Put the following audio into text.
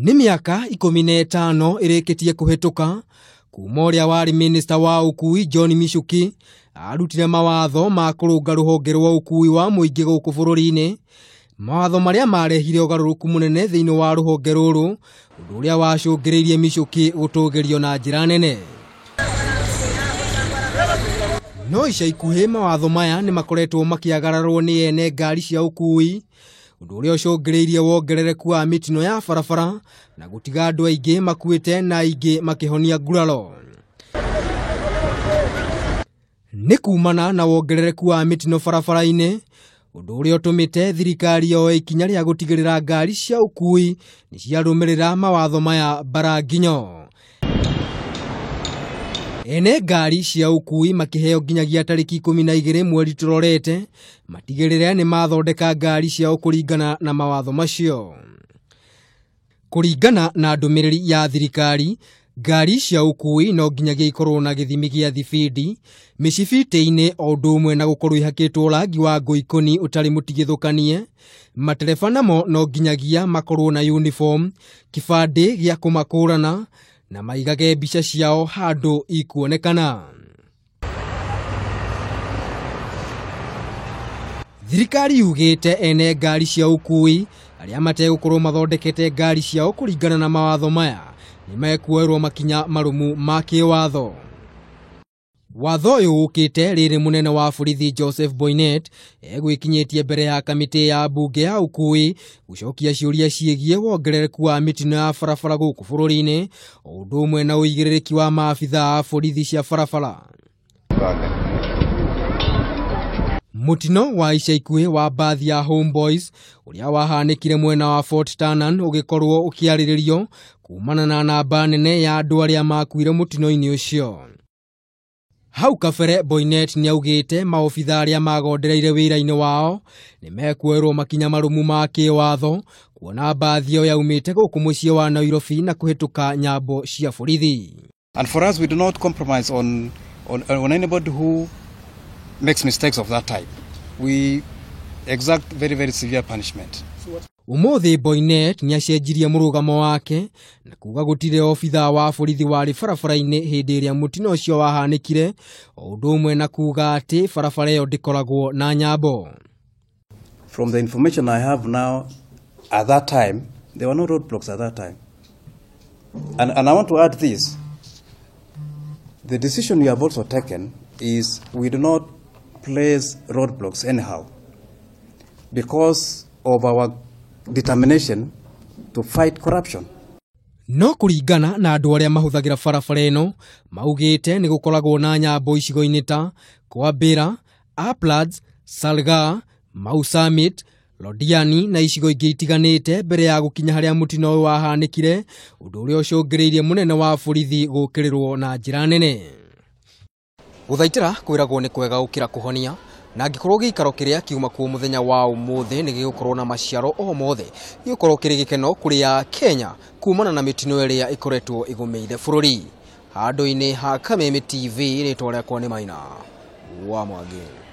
Nĩ mĩaka 15 ĩrĩkĩtie kũhĩtũka kuma ũrĩa warĩ minista wa ũkui John Michuki arutire mawatho ma kũrũnga rũhonge rwa ũkui wa mũingĩ gũkũ bũrũri-inĩ, mawatho marĩa marehire ũgarũrũku mũnene thĩinĩ wa rũhonge rũrũ, ũndũ ũrĩa wacũngĩrĩirie Michuki gũtũgĩrio na njĩra nene. No ica ikuhĩ mawatho maya nĩ makoretwo makĩagararwo nĩ ene ngari cia ũkui, ũndũ ũrĩa ũcũngĩrĩirie wongerereku wa mĩtino ya barabara na gũtiga andũ aingĩ makuĩte na aingĩ makĩhonia nguraro. Nĩ kumana na wongerereku wa mĩtino barabara-inĩ, ũndũ ũrĩa ũtũmĩte thirikari yoe ikinya rĩa gũtigĩrĩra ngari cia ũkui nĩ ciarũmĩrĩra mawatho maya bara nginyo. Ene ngari cia ũkui makĩheo nginyagia tarĩki 12 mweri tũrorete matigĩrĩre nĩ mathondeka ngari ciao kũringana na mawatho macio. Kũringana na ndũmĩrĩri ya thirikari, ngari cia ũkui no nginyagia ikorwo na gĩthimi gĩa thibindi mĩcibitĩ-inĩ o ũndũ ũmwe na gũkorwo ihakĩtwo rangi wa ngoikoni ũtarĩ mũtigithũkanie. Matereba namo no nginyagia makorwo na uniform, kĩbandĩ gĩa kũmakũrana na maigage mbica ciao handũ ikuonekana. Thirikari yugĩte ene ngari cia ũkui arĩa mategũkorwo mathondekete ngari ciao kũringana na mawatho maya nĩ mekuoerwo makinya marũmu ma kĩwatho. Watho ũyũ ũkĩte rĩrĩ mũnene wa borithi Joseph Boinnet egwĩkinyĩtie mbere ya kamĩtĩ ya mbunge ya ũkui gũcokia ciũria ciĩgiĩ wongerereku wa mĩtino ya barabara gũkũ bũrũri-inĩ o ũndũ ũmwe na ũigĩrĩrĩki wa maabitha a borithi cia barabara. Mũtino wa ica ikuhĩ wa mbathi ya Homeboys ũrĩa wahanĩkire mwena wa Fort Ternan ũgĩkorwo ũkĩarĩrĩrio kumana na namba nene ya andũ arĩa makuire mũtino-inĩ ũcio. Hau kabere Boinnet nĩaugĩte maobitha arĩa magondereire wĩra-inĩ wao nĩ mekuoerwo makinya marũmu ma kĩwatho kuona mbathi ĩyo yaumĩte gũkũ mũciĩ wa Nairobi na kũhĩtũka nyambo cia borithi. And for us, we do not compromise on anybody who makes mistakes of that type. We exact very, very severe punishment. Ũmũthĩ Boinnet nĩacenjirie mũrũgamo wake na kuga gũtirĩ obitha wa borithi warĩ barabara-inĩ hĩndĩ ĩrĩa mũtino ũcio wahanĩkire, o ũndũ ũmwe na kuga atĩ barabara ĩyo ndĩkoragwo na nyambo. From the information I have now, at that time, there were no roadblocks at that time. And I want to add this. The decision we have also taken is we do not place roadblocks anyhow because of our determination to fight corruption. No kũringana na andũ arĩa mahũthagĩra barabara ĩno maugĩte nĩ gũkoragwo na nyambo icigo-inĩ ta Kwambĩra, Uplands, Salgaa, Mau Summit, Londiani na icigo ingĩ itiganĩte mbere ya gũkinya harĩa mũtino ũyũ wahanĩkire, ũndũ ũrĩa ũcũngĩrĩirie mũnene wa borithi gũkĩrĩrwo na njĩra nene. Gũthaitĩra kwĩragwo nĩ kwega gũkĩra kũhonia, na angĩkorwo gĩikaro kĩrĩa kiuma kuo mũthenya wa ũmũthĩ nĩ gĩgũkorwo na maciaro o mothe, gĩgũkorwo kĩrĩ gĩkeno kũrĩ a Kenya kumana na mĩtino ĩrĩa ĩkoretwo ĩgũmĩire bũrũri. Handũ-inĩ ha Kameme TV, rĩtwa rĩakwa nĩ Maina wa Mwangi.